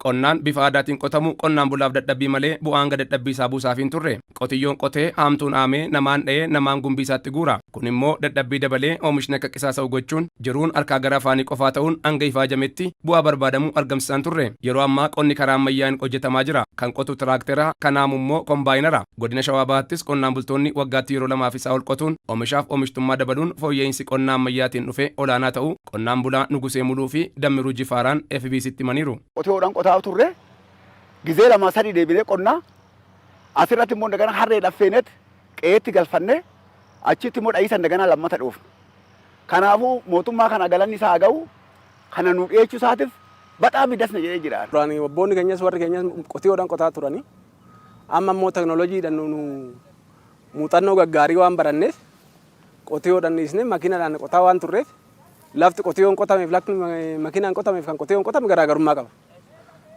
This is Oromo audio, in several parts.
Qonnaan bifa aadaatiin qotamu qonnaan bulaaf dadhabbii malee bu'aa hanga dadhabbii isaa buusaafii hin turre. Qotiyyoon qotee, haamtuun haamee, namaan dha'ee, namaan gumbii isaatti guura. Kun immoo dadhabbii dabalee oomishni akka qisaasa'u gochuun jiruun harkaa gara afaanii qofaa ta'uun hanga ifaajametti bu'aa barbaadamu argamsiisaa hin turre. Yeroo ammaa qonni karaa ammayyaa'een hojjetamaa jira. Kan qotu tiraaktera, kan haamu immoo kombaayinara. Godina Shawaa Bahaattis qonnaan bultoonni waggaatti yeroo lamaaf isaa ol qotuun oomishaaf oomishtummaa dabaluun fooyya'iinsi qonna ammayyaatiin dhufe olaanaa ta'uu qonnaan bulaa Nugusee Muluu fi Dammiruu Jifaaraan FBCtti himaniiru. Qotiyoodhaan qotaa turre, gizee lama sadi deebinee qonnaa, asirratti immoo indagana harreedhaan feenet qe'eetti galfannee achitti immoo dha'iisa indagana lammata dhoofna. Kanaafuu mootummaa kana galanni isaa haa ga'u, kana nu dhiyeechuu isaatiif baxaami das na jedhee jira. Duraan abboonni keenyas warri keenyas qotiyoodhaan qotaa turani. Amma immoo teknooloojiidhaan nu muuxannoo gaggaarii waan baranneef qotiyoodhaan dhiisnee makiinadhaan qotaa waan turreef lafti qotiyoon qotameef lafti makiinaan qotameef kan qotiyoon qotame garaagarummaa qaba.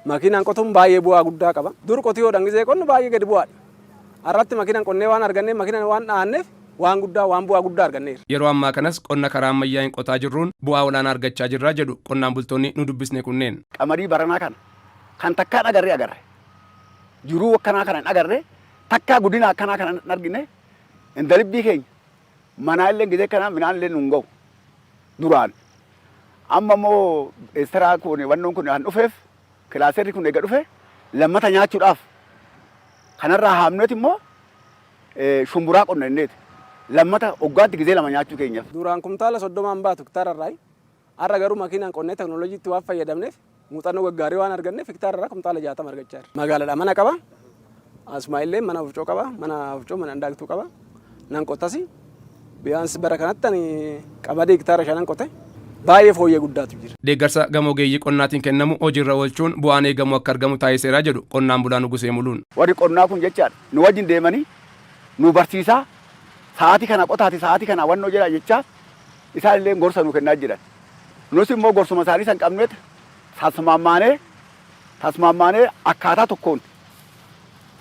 Makiinaan qotuun baay'ee bu'aa guddaa qaba. Dur qotiyoodhaan gizee qonnu baay'ee gadi bu'aadha. Har'atti makiinaan qonnee waan arganneef makiinaan waan dha'anneef waan guddaa waan bu'aa guddaa arganneerra. Yeroo ammaa kanas qonna karaa ammayyaa'een qotaa jirruun bu'aa olaanaa argachaa jirra jedhu qonnaan bultoonni nu dubbisne kunneen. Qamadii baranaa kana kan takkaa hin agarre agarre. Jiruu akkanaa kana hin agarre, takkaa guddina akkanaa kana hin argine. Indalibbii keenya manaa illee gizee kana midhaan illee nu hin ga'u duraan. Amma immoo eestaraa kun wannoon kun kan dhufeef kilaaserri kun eega dhufe lammata nyaachuudhaaf kanarraa haamneet immoo shumburaa qonna jenneeti. Lammata waggaatti gizee lama nyaachuu keenyaaf. Duraan kumtaala 30n baatu hektaara irraayi. Har'a garuu makiinaan qonnee teknooloojiitti waan fayyadamneef muuxannoo gaggaarii waan arganneef hektaara irraa kumtaala 60 argachaa jirra. Magaaladha mana qaba. Asuma illee mana ofcoo qaba. Mana ofcoo mana daaktuu qaba. Nan qotasi. Biyaansi bara kanatti ani qamadii hektaara shanan qote. Baay'ee fooyyee guddaatu jira. Deeggarsa gama ogeeyyii qonnaatiin kennamu hojiirra oolchuun bu'aan eegamu akka argamu taasiseera jedhu qonnaan bulaa Nugusee Muluun. Warri qonnaa kun jechaadha nu wajjin deemanii nu barsiisaa, sa'aatii kana qotaati, sa'aatii kana wannoo jedhaa jechaa isaan illee gorsa nu kennaa jiran. Nus immoo gorsuma isaanii san qabneet tasmaammaanee tasmaammaanee akkaataa tokkoon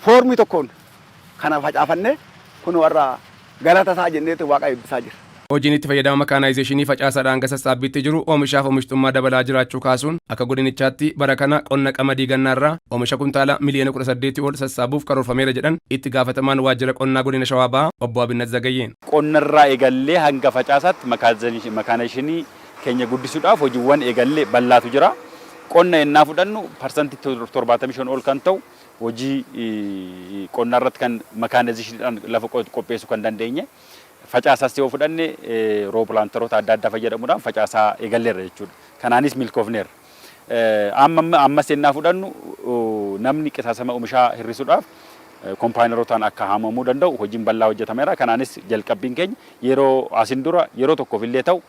foormii tokkoon kana facaafannee kunoo har'a galata isaa jenneet waaqa eebbisaa jirra. Hojiin itti fayyadama makaanaayizeeshinii facaasaadhaa hanga sassaabbiitti jiru oomishaaf oomishtummaa dabalaa jiraachuu kaasuun, akka godinichaatti bara kana qonna qamadii gannaarraa oomisha kuntaala miliyoona 18 ol sassaabuuf karoorfameera jedhan Itti Gaafatamaan Waajjira Qonnaa Godina Shawaa Bahaa Obbo Abinnat Zagayyeen. Qonnarraa eegallee hanga facaasaatti makaanaayishinii keenya guddisuudhaaf hojiiwwan eegalle bal'aatu jira. Qonna ennaa fudhannu parsantii 75 ol kan ta'u hojii qonnaarratti kan makaanaayizeshiniidhaan lafa qopheessuu kan dandeenye. Facaasaas yoo fudhanne roopilaantaroota adda addaa fayyadamuudhaan facaasaa eegalleerra jechuudha. Kanaanis milkoofneerra. Amma ammas ennaa fudhannu namni qisaasama omishaa hir'isuudhaaf kompaayinarotaan akka haamamuu danda'u hojiin bal'aa hojjetameera. Kanaanis jalqabbiin keenya yeroo asin dura yeroo tokkoof illee ta'u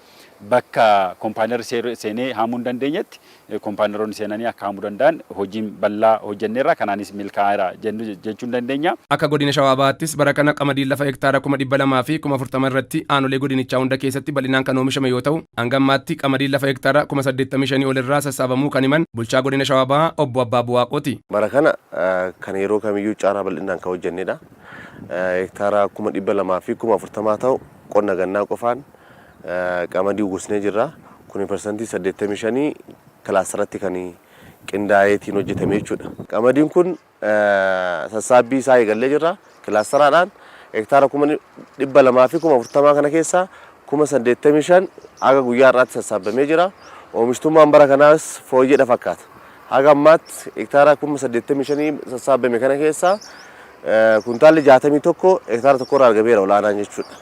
bakka kompaayinarri seenee haamuu hin dandeenyetti kompaayinaroonni seenanii akka haamuu danda'an hojiin bal'aa hojjenneerra. Kanaanis milkaa'eera jechuu hin dandeenya. Akka Godina Shawaa Bahaattis bara kana qamadiin lafa hektaara 240,000 irratti aanolee godinichaa hunda keessatti bal'inaan kan oomishame yoo ta'u, hanga ammaatti qamadiin lafa hektaara 85,000 ol irraa sassaabamuu kan himan Bulchaa Godina Shawaa Bahaa Obbo Abbaabbuu Waaqooti. Bara kana kan yeroo kamiyyuu caalaa bal'inaan kan hojjennedha. Hektaara 240,000 ta'u qonna gannaa qofaan qamadii uwwisnee jirra. Kuni parsantii 85 kilaastaratti kan qindaa'eetiin hojjetame jechuudha. Qamadiin kun sassaabbii isaa eegallee jirra. Kilaastaraadhaan hektaara 240,000 kana keessaa 85,000 haga guyyaa har'aatti sassaabamee jira. Oomishtummaan bara kanaas fooyyeedha fakkaata. Haga ammaatti hektaara 85,000 sassaabame kana keessaa kuntaalli 61 hektaara tokkorraa argameera olaanaan jechuudha.